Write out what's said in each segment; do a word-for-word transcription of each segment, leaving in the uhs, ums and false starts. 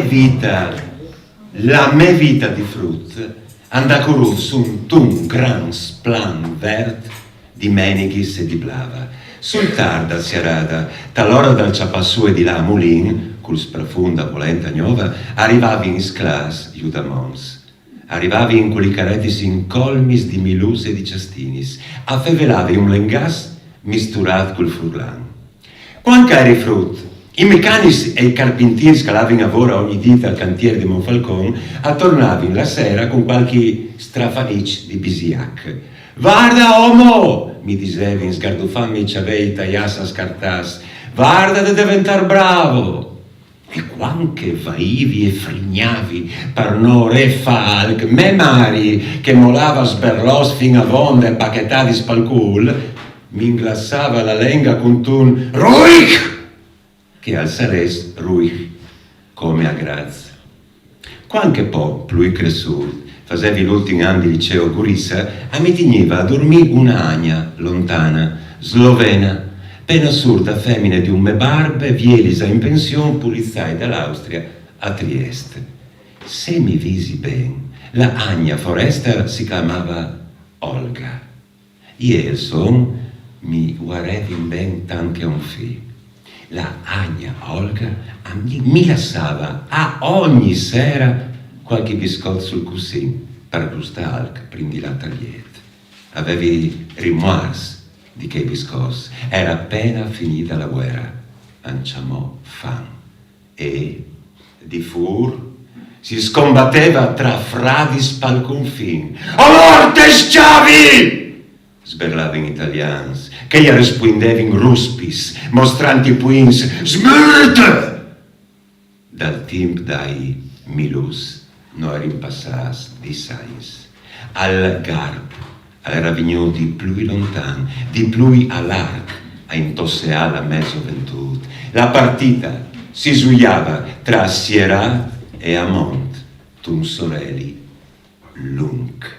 Vita, la me vita di frut, andà curut suntun gran splan vert di menighis e di blava. Sul tar dal sierada, tal ora dal ciapà su e di là a mulin, cul sprafun da polenta gnova, a rivavin i sclars judamons. A rivavin cun li caretis incolmis di milus e di ciastinis, a fevelavin un lengas misturât cul furlan. Cuant che a eri frut, i mecanics e i carpintîrs che a lavin a vora ogni dì tal cantîr di Monfalcon a tornavin la sera cun cualchi strafanicj di bisiac. «Varda, omo!», mi disevin, sgardufantmi i cjavei taiâts a scartâts, «varda de deventâ bravo!» E cuant che vaivi e frignavi par no rê fâ alc, me mari, che mo lava sberlots fin avonde pachetadis pal cûl, mi inglassava la lenga cuntun «ruich!», che al sarès ruich come a Graz. Cuant che po, plui cressût, fasevi l'ultin an di liceu a Guriza, a mi tigniva a durmî una agna lontana, slovena, pena surda femina di un me barbe, vielisa in pension, pulizai da l'Austria a Triest. Se mi visi ben, la agna foresta si clamava Olga. Jê e il so om mi vuarevin ben tant che un fi. La agna Olga a mi, mi lassava a ogni sera cualchi biscot sul cussin par gustâ alc prin di lâ tal jet. A vevi rimuars di chei biscots. A eri pena finida la vuera, a 'nd cjamò fam. E, di fûr, si scombateva tra fradis pal cunfin. «A mort ai scjavi!», sberlavin i talians, che i a rispuindevin ruspis, mostrant i puints: «Smurte!» Dal timp dai milus no erin passâts dîs agns. Al garp al era vignût di plui lontan, di plui a larc, a intosseâ la me zoventût. La partita si zuiava tra Sierât e Amont, tun soreli lunc.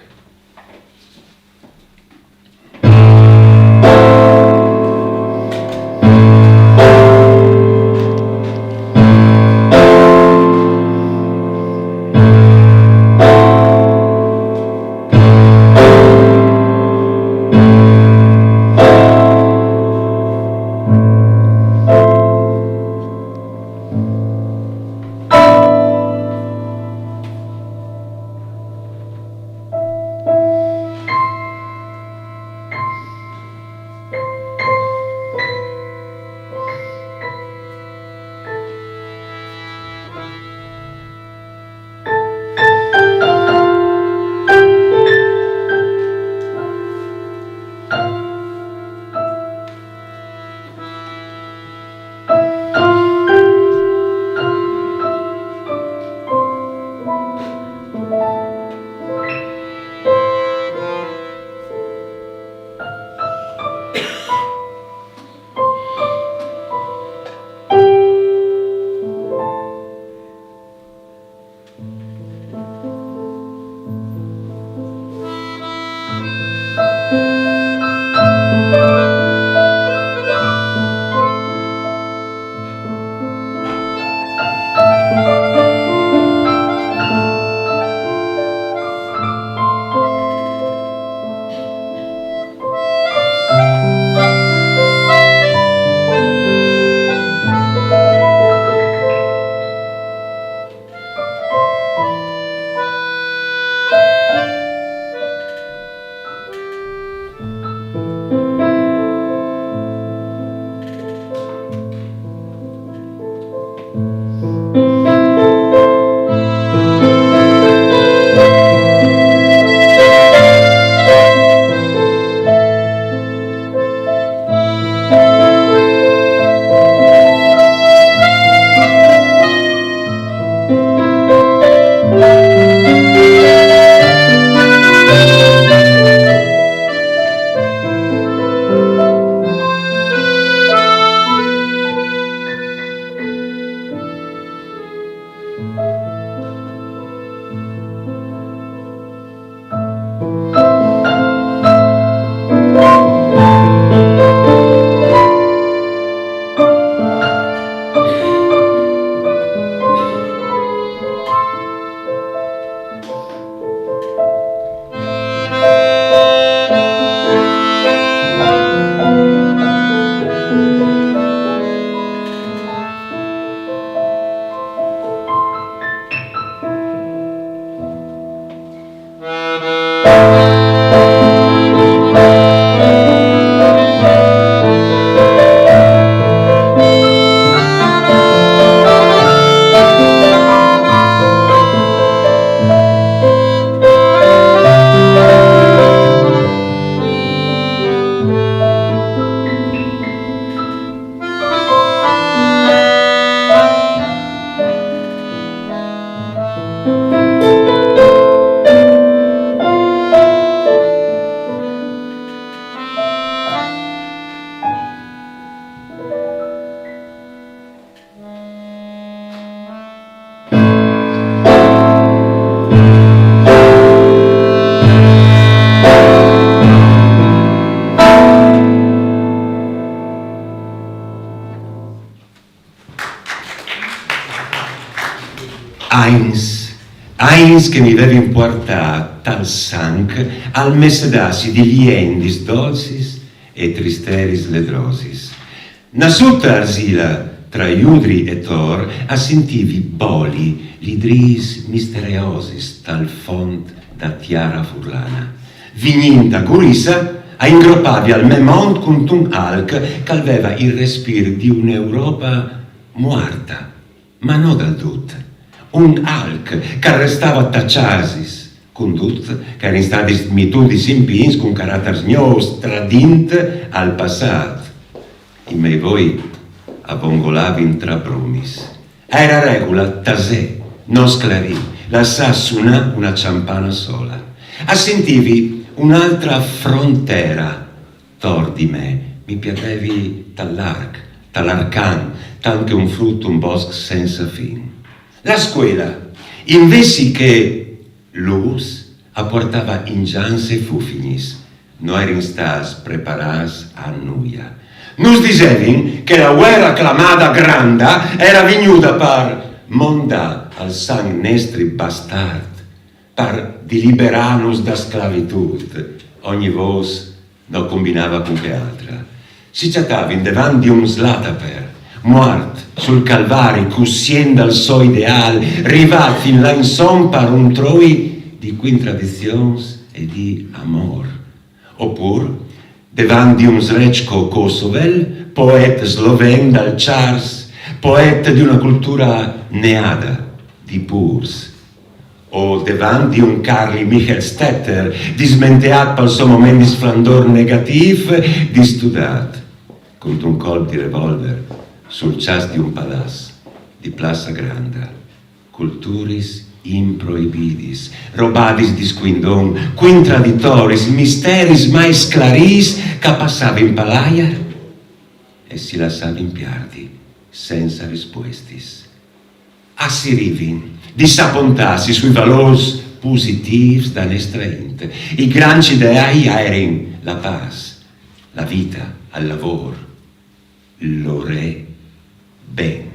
Agns, agns che mi vevin puartà tal sanc al messedassi di liendis dolcis e tristeris ledrosis. Nassù ta arsila, tra Judri e Tor, a sintivi boli lidrîs misteriosis tal font da tiara furlana. Vignint a Gurissa, a ingropavi al me mont cuntun alc ch'al veva il respir di un'Europa muarta, ma no dal dut. Un alc ch'al restava ta chjasis, cun dut ch'a erin stadis mitudis in pins cun caratars gnûfs, tradint al passât. I mei voi a vongolavin tra brumis. A era regula tasê, no sclarî, lassâ sunâ una cjampana sola. A sintivi un'altra frontera tor di me, mi pierdevi tal larc, tal arcan, tant che un frut un bosc sensa fin. La scuela, invezit che lûs, a puartava ingjans e fufignis, no erin stâts preparâts a nuia. Nus disevin che la vuera clamada granda era vignuda par mondâ al sanc nestri bastart, par diliberânus da sclavitût. Ogni vôs no cumbinava cun chê altra. Si cjatavin devant di un slataper, muart sul Calvari, cussint dal so ideâl, rivât fin là insom par un troi di cuintradizions e di amôr. Opûr, devant di un Srećko Kosovel, poet sloven dal Čars, poet di una cultura neada di pûrs. O devant di un Carli Michael Stetter, dismenteât pal so moment di sflandôr negatîf, distudât cuntun colp di revolver sul cjast di un palaç di Plaça Granda. Culturis improibidis, robadis di scuindon, cuintraditoris, misteris mai sclarîts ch'a passavin pal aiar e si lassavin piardi sensa rispuestis. A si rivin di sapontâsi sui valôrs pusitîfs da nestra int. I grancj ideâi a erin la pâs, la vita, al lavôr, lorê ben.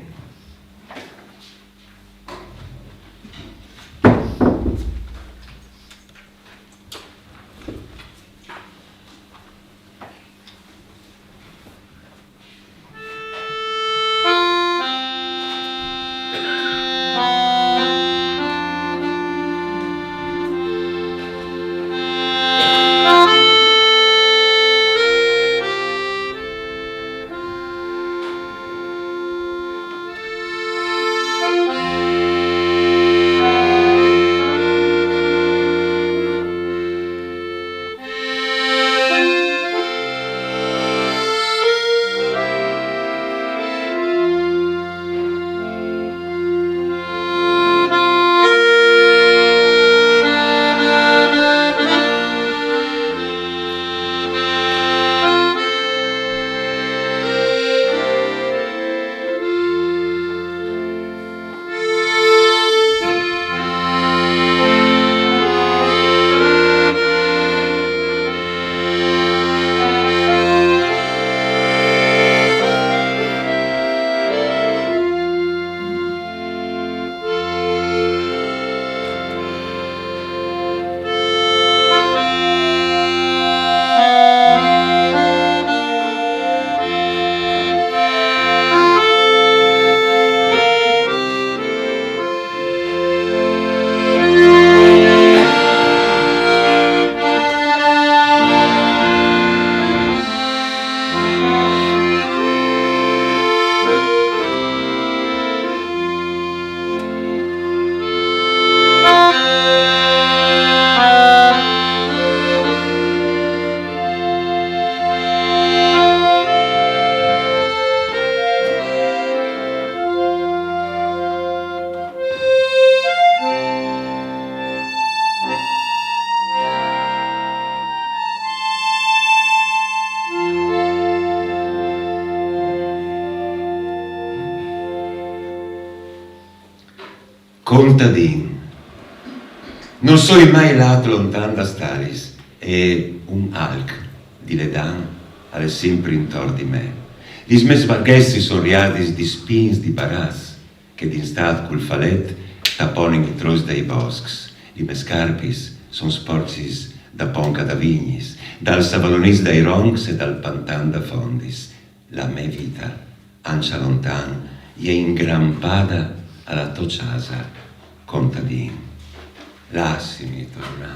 Contadin. No soi mai lât lontan das talis e un alc di ledan al è simpri intor di me. Lis mês varghets si son riadis di spins di baraçs che d'istât cul falet Taponin i trois dai boscs, li mes scarpis son sporcis da ponca da vignis, dal savalonís dai roncs e dal pantan da fondis. La mê vita, ancja lontan, e je ingrampada a la tô cjasa, contadin. Lassimi tornâ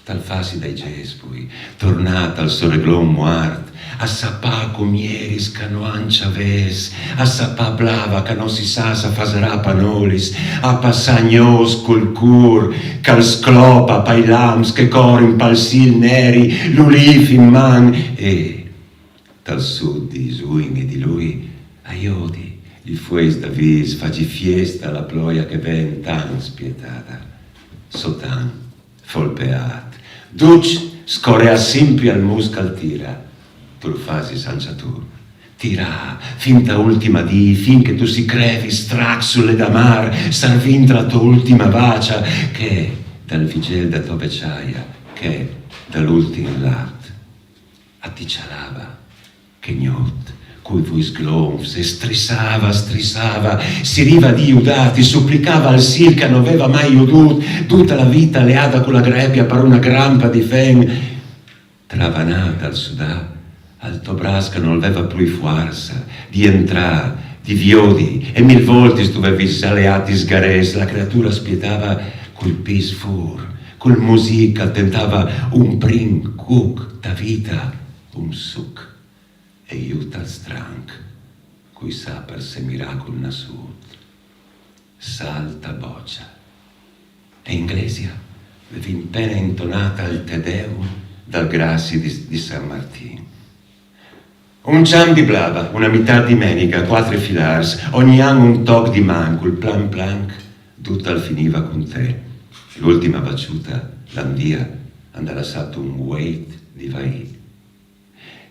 tal fassi dai gespui, tornâ tal soreglon muart, a sapâ cum'ieris ca no àn cjavês, a sapâ blava ca no si sa s'a fasarà panolis, a passâ gnôfs cul cûr ch'al sclopa pai lamps che corin pal sîl neri, l'ulîf in man, e tal sut di zuin e di lui, a jodi li fueis da vîs, fâ fiesta a la ploia che ven tant spietada. Sotan, folpeât, ducj scoreâ simpri al mus ch'al tira. Tu lu fasis ancja tu. Tirâ, fin ta ultima dì, fin che tu si crevis strac sul ledamar, sarvint la tô ultima vacja, che dal vigel da tô vecjaia, che dal ultin lat. A ti cjalava, che gnot, cui vuis glonfs, e strissava, strissava, si riva di judâ, ti suplicava al sîl ca no veva mai judût, duta la vita leada cu la grepia par una grampa di fen, travanât dal sudâ, al to braç ca nol veva plui fuarsa di jentrâ, di viodi, e mil voltis tu vevis leât i sgarêfs, la creatura spietava cul pîs fûr, cul musîc ch'al tentava un prin cuc da vita, un suc, e jù tal stranc, cui sa par se miracul nassût, salta boccia. E in glesia vevin pena intonât al Te Deum dal grazi di, di San Martin. Un cjamp di blava, una mitât di menica, cuatri filârs, ogni an un toc di mancul, plan planc, dut al finiva cun te. L'ultima baciuta, l'an via, an da lassât un vueit di vaî.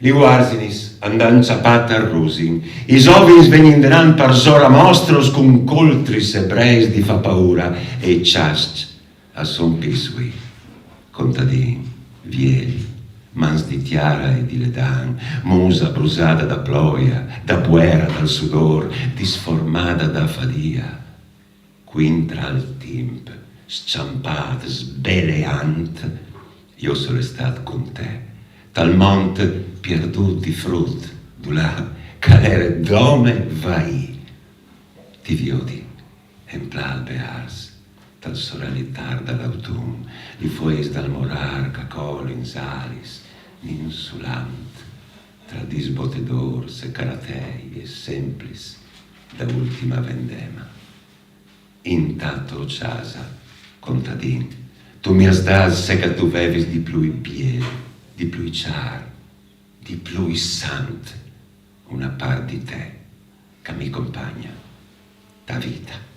Li uarzinis an da cjapâ tal rusin, i zovins vegnin denant par zora mostros cun coltris e breis di fâ paura, e i cjascj a son pissui, contadin, vieli, mans di tiara e di ledan, musa brusada da ploia, da buera, dal sudôr, disformada da fadia. Cuintra al timp, scjampât, sbeleant, jo soi restât cun te, tal mont pierdût di frut, dulà ch'al jere dome vaî. Ti viodi emplâ albeârs, tal soreli tart dal autun, li fueis dal morâr ca colin zalis, ninsulant, tra disbotedôrs e caratei e semplis da ultima vendema. Inta tô cjasa, contadin, tu mi âs dât ce ca tu vevis di plui biel, di plui cjar, di plui sant, una part di te, ca mi compagna ta vita.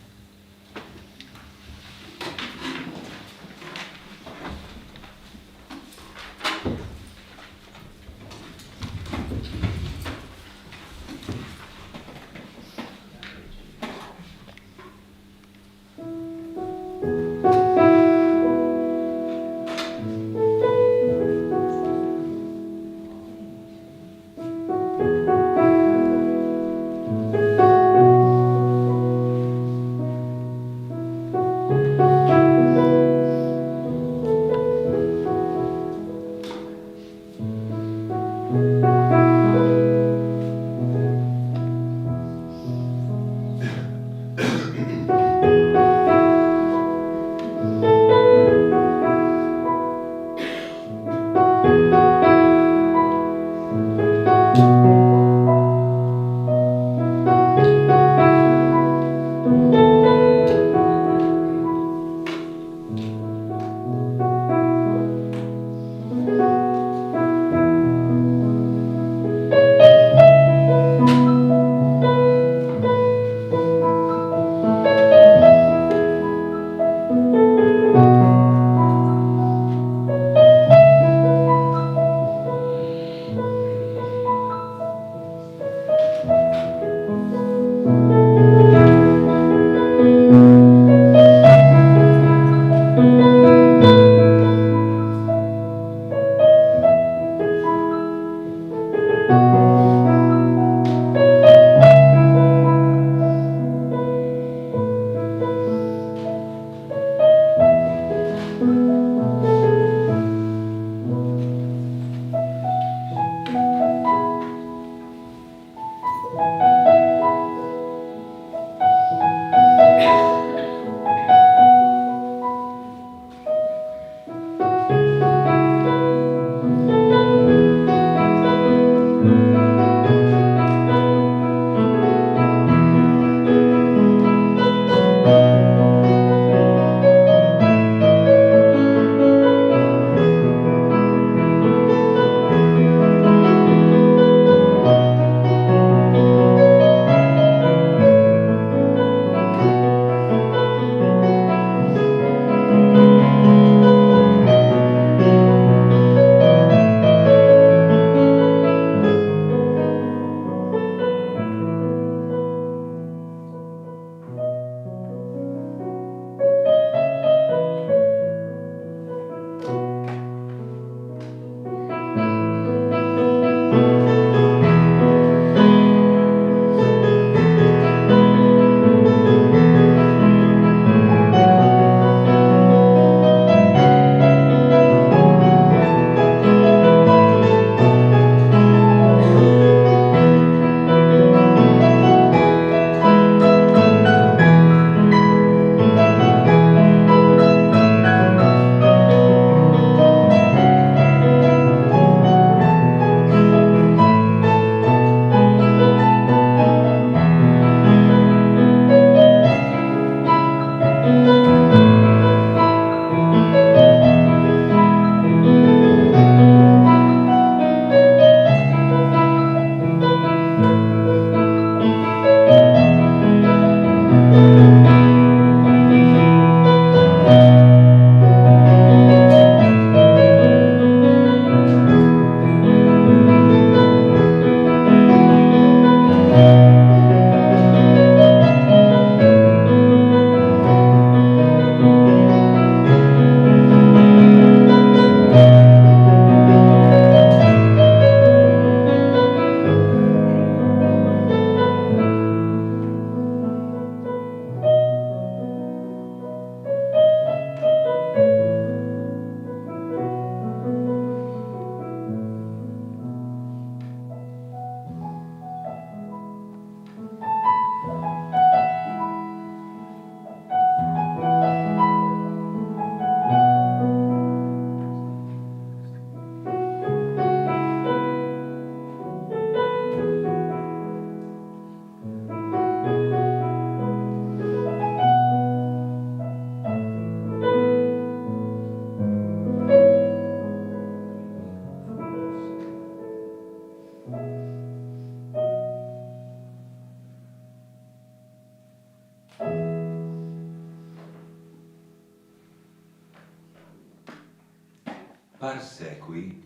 Par secui,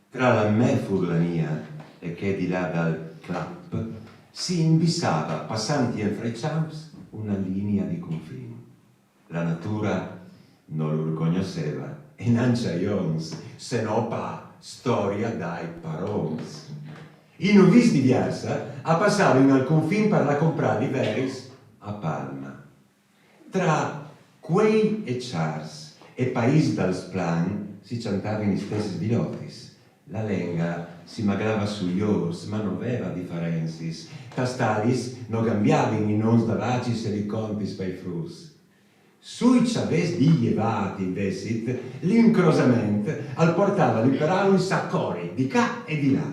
tra la mê furlania e chê di là dal clap, si imbissava, passanti enfra i ciamps, una linea di confin. La natura no lu ricognosseva, e nancja i oms, se no pa storia dai parons. I no vis di Viarsa a passavin al confin par la comprà li veris a Palma. Tra Cuei e Ciars e Pais dal Splan si ciantavin i stessis vilotis. La lenga si maglava sui ors, ma no veva diferencis. Tastalis no gambiavin i nons da vacis e li contis pai fruts. Sui ciavets di Jevat, invezit, l'incrosament al portava li peraulis a cori, di ca e di là.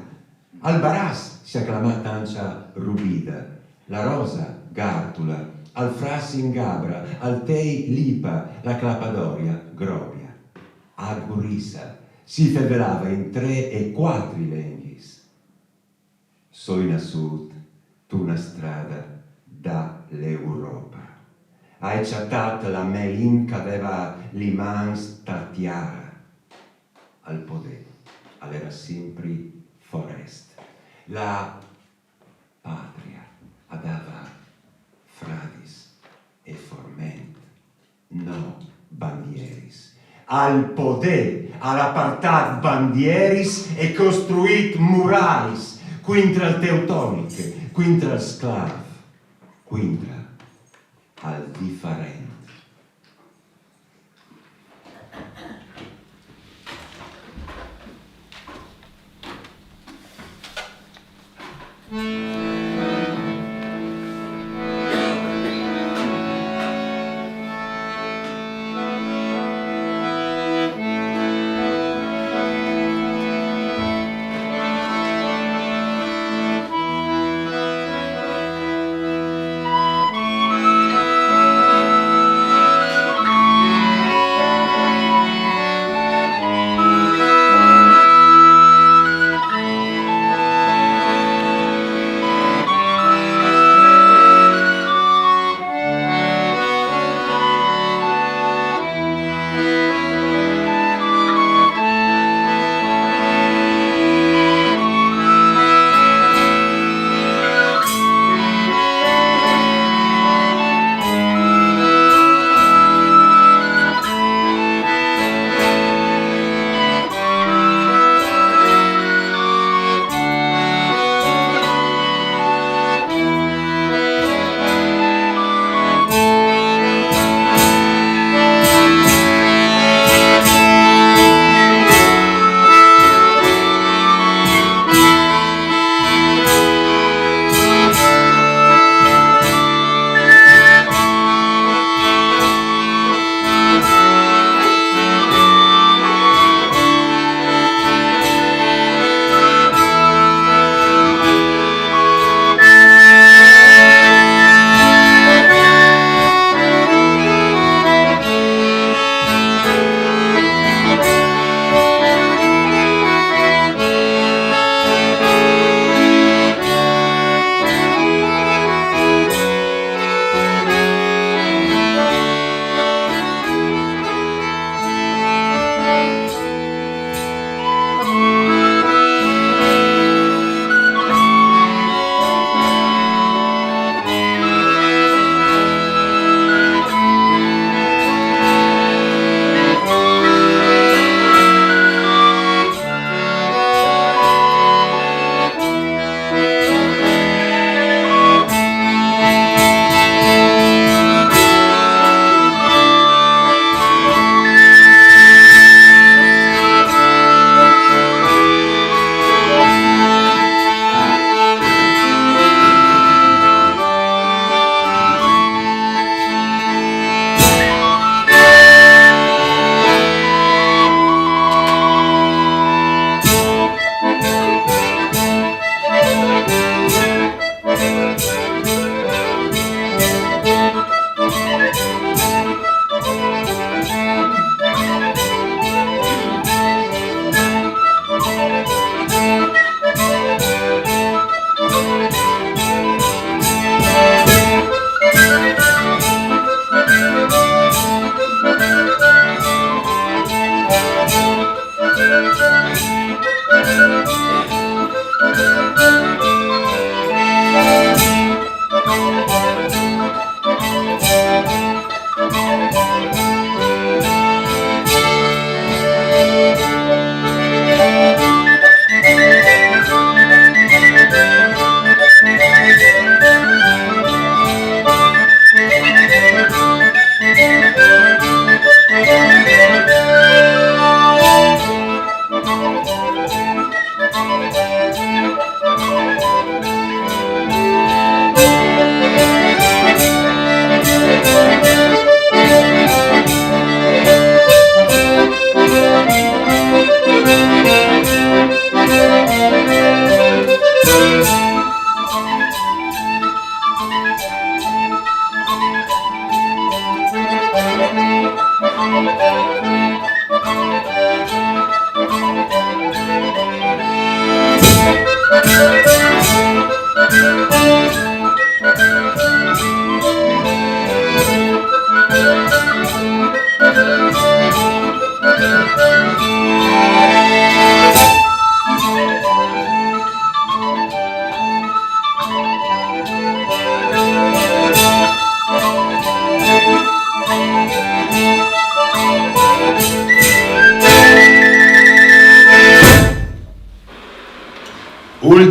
Al Baras si acclamà tancia Rubida, la Rosa Gartula, al Fras in Gabra, al Tei Lipa, la Clapadoria Grobia. A Gurisa si fevelava in tre e quatri lenghis. Soi nassût tu na strada da l'Europa. Ai cjatât la mê int ch'a veva li mans ta tiara. Al podê, al era simpri forest. La patria a dava fradis e forment, no bandieris. Al podê al à partât bandieris e costruît murais cuintra al teutonic, cuintra al sclav, cuintra al diferent.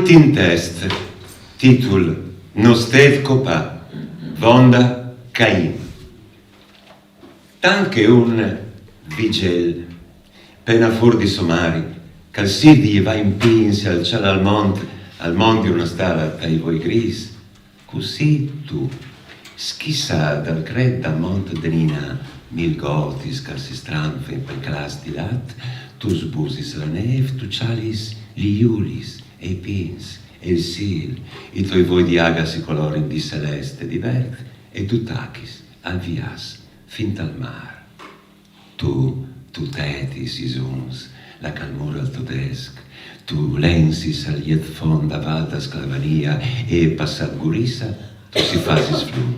Ultin test, titul: No stet copà, vonda Cain. Tant che un vigel, pena fûr di sô mari, ch'al sîr di jevâ in pîts e al cjalà al mont, al mont di una stala tai voi gris, cussì tu, schissât dal cret da mont de Nina, mil gotis ch'al si stranfin pal claç di lat, tu sbusis la nêf, tu cjalis li julis e i pins e il sîl, i toi voi di aga si colorin di celest e di vert, e tu tachis al viaç fin tal mâr. Tu, tu tetis i zuns, la calmura al todesc, tu lensis al jet font da val da Sclavania e, passât Gurissa, tu si fasis flum.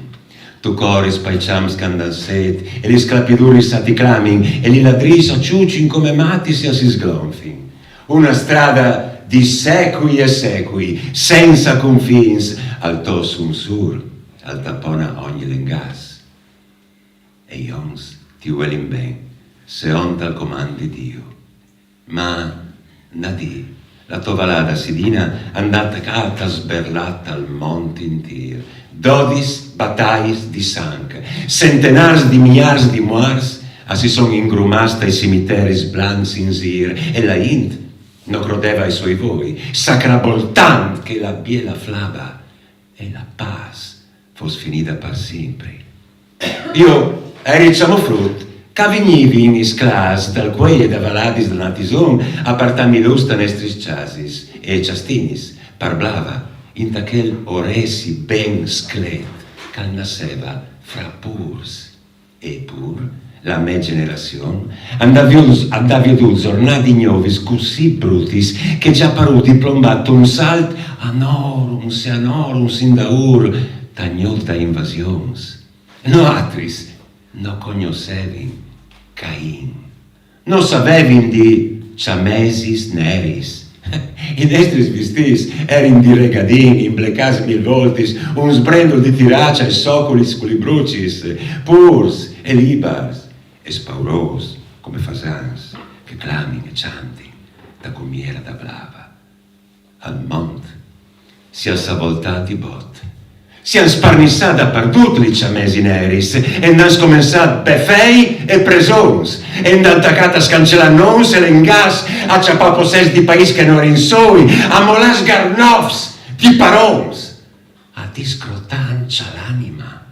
Tu coris pai cjamps ch'a 'nd àn set e lis sclapiduris a ti clamin e li ladrîs a çucin come matis e a si sglonfin. Una strada di secui e secui, sensa confins, al to sunsûr al tapona ogni lengaç. E i oms ti vuelin ben, seont al comant di Diu. Ma na dì la to valada Sidina a 'nd à tacât a sberlâ tal mont intîr. Dodis batais di sanc, centenârs di miârs di muarts a si son ingrumâts tai cimiteris blancs in zîr, e la int no crodeva ai soi voi, sacraboltant che la biela flaba e la pâs fos finida par simpri. Jo a eri cjamò frut, ch'a vignivin i sclâfs dal Cuei e da valadis dal Natison a puartâ milûs ta nestris cjasis e cjastinis par blava, inta chel oresi ben sclet ch'al nasseva fra pûrs. E pûr la mê gjenerazion a 'nd à viodût, a 'nd à viodût zornadis gnovis cussì brutis che a àn parût di plombâ un salt anorums e anorums indaûr, ta gnot da invasions. Noatris no cognossevin Cain. No savevin di cjamesis neris. I nestris vistîts a erin di regadin, imblecâts mil voltis, un sbrendul di tiraç ai soculis cu li brucis, pûrs e libars, e spaurôs come fasans che clamin e cjantin ta cumiera da blava. Al mont si à savoltât di bot. Si àn sparnissât dapardut li cjamesis neris e a 'nd àn scomençât befei e presons, e a 'nd àn tacât a scancelâ nons e lengaçs, a cjapâ possès di paîs che no erin soi, a molâ sgarnofs di parons, a discrotâ ancja l'anima.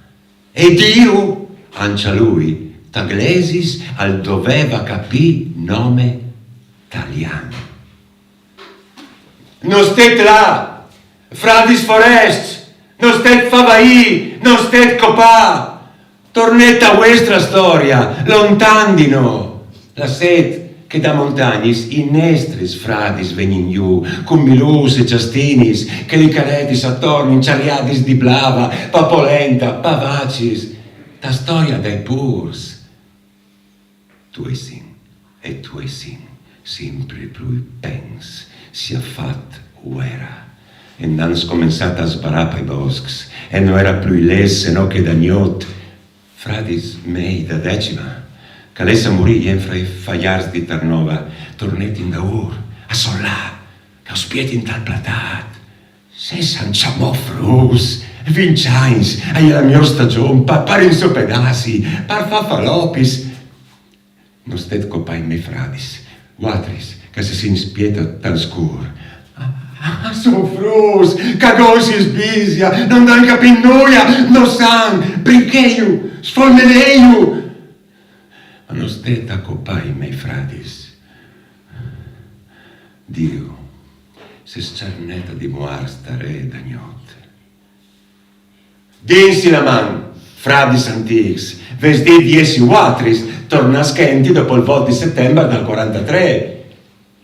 E Diu, ancja lui, ta glesis al doveva capî nome talian. No stet là, fradis forescj, no stet favaî, no stet copà. Tornet ta vuestra storia, lontan di nô. Lasset che da montagnis i nestris fradis vegnin jù, cun milûs e cjastinis, che li caretis a tornin cjariadis di blava, pa polenta, pa vacis, ta storia dai pûrs. Tuessin e tuessin, simpri plui pens, si à fat vuera. E a 'nd àn scomençât a sbarâ pai boscs, e no era plui lès se no che da gnot. Fradis mei da decima, ch'a lès a murî jent fra i faiarts di Tarnova, tornet indaûr, a son là, ch'a us spietin tal platât. Sês ancjamò fruts, vincj agns, a je la miôr stagjon, pa, par insopedâsi, par fâ falopis. No stet copâ i mei fradis, vuatris, ch'a si sin spietats tal scûr. Ah, ah, son fruts, ch'a gonsi e sbisia, no 'nd àn capît nuia, no san, bricheju, sfolmeneju. Ma no stet a copâ i mei fradis. Diu, se scjarneta di muarts ta re da gnot. Dînsi la man, fradis antîcs, vês dit di jessi vuatris, tornâts chenti dopo il vot di setembar dal cuarantatrê.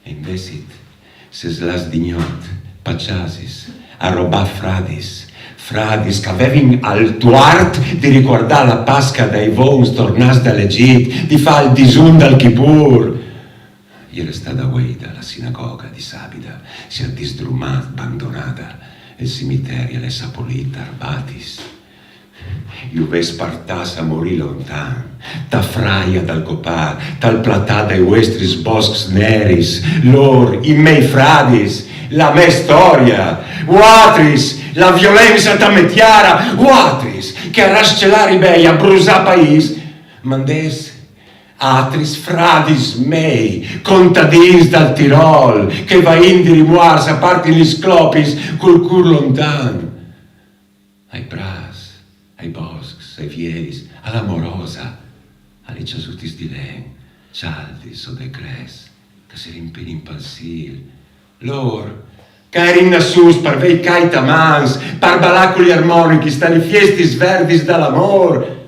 E invezit, sês lâts di gnot, pa cjasis, a robâ fradis, fradis ch'a vevin il tuart di ricuardâ la Pasca dai vons tornâts dal Egjit, di fâ il disun dal Kipur. E je restada vueida la sinagoga di sabida, si à disdrumât bandonada, e il cimiteri al è sapolît tar batis. Ju vês partâts a morî lontan, ta fraia dal copâ, tal platâ dai vuestris boscs neris, lôr, i mei fradis, la mê storia, vuatris, la violenza ta mê tiara, vuatris, che a rascelâ ribei, a brusâ paîs, mandês atris fradis mei, contadins dal Tirol, che vaint di rimuars a partin lis clopis cul cûr lontan. Ai prâts, ai boscs, ai vieis, a la morosa, a lis cjasutis di len, cjaldis o dai crês, che si rimpinin pal sîl. Lôr, che a jerin nassûts par vei cjait a mans, par balâ cu lis armonichis ta lis fiestis verdis dal amôr.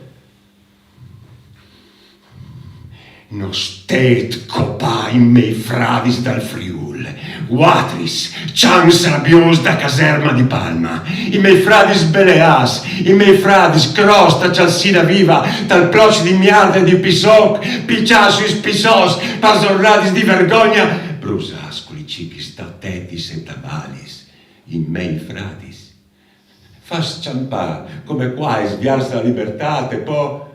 No stêt copâ i mei fradis dal Friûl. Vuatris, cjans rabiôs da caserma di Palma, i mei fradis beleâts, i mei fradis crôs ta cjalsina viva tal ploç di miarda e di pissoc, piçâts sui pissots, pâs zornadis di vergogna, brusâts cu lis cichis ta tetis e ta balis, i mei fradis. Fats scjampâ come cuais viers la libertât e po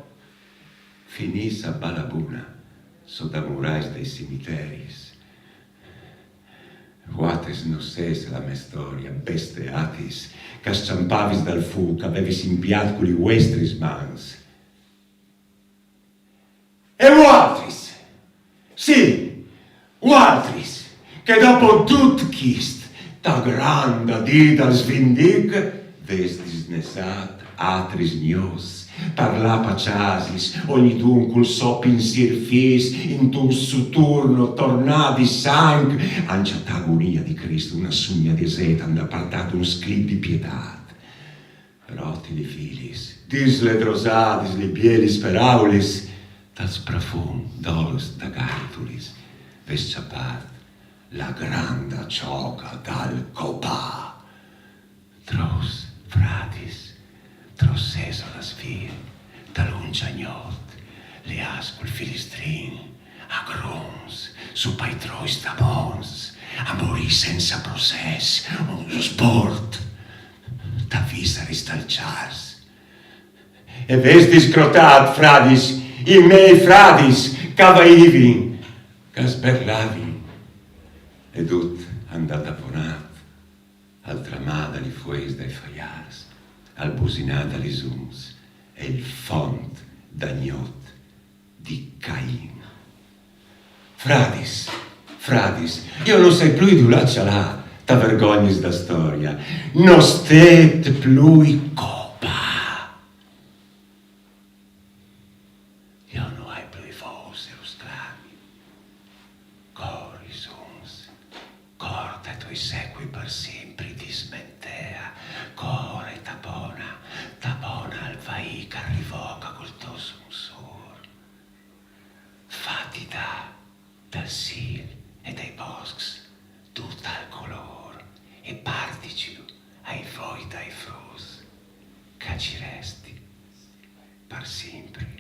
finîts a bala buna, sot da muraiis dai cimiteris. Vuatris no sês la mê storia, bestiatis, che a scjampavîs dal fûc, che a vevis impiât cu lis vuestris mans. E vuatris? Sì, vuatris, che dopo dut chist, ta granda dì dal svindic, vês disnesât atris gnots, par lâ pa cjasis, ognidun cul so pinsîr fis intun suturno tornât di sanc, ancje ta agonia di Crist, una sugna di asêt, a 'nd à partât un sclip di pietât. Roti lis filis, disledrosadis lis bielis peraulis, tal sprafum dolç da gartulis, vês cjapât la granda cjoca dal copâ. Trops fradis, trops sesolas vîr, ta luncjâ gnot, liâts cul filistrin, a grums, su pai trois tabons, a morî sensa procès, un sbort, ta vissaris tal cjârs. E vês discrotât, fradis, i mei fradis, che a vaivin, che a sberlavin, e dut a 'nd à taponât al tramâ da lis fueis dai faiârs, al businâ da lis uns, e il font da gnot di Cain. Fradis, fradis, jo no sai plui dulà cjalâ, ta vergognis da storia, no stêt plui copâ. Jo no ai plui vôs e us clami. Cor, i suns, cor dai toi secui par simpri dismentea, cor e tapona, tapona al vaî che al rivoca cul to sunsûr. Fati dâ dal sîl e dai boscs dut tal colôr e partiju ai voi dai fruts, che ci resti par simpri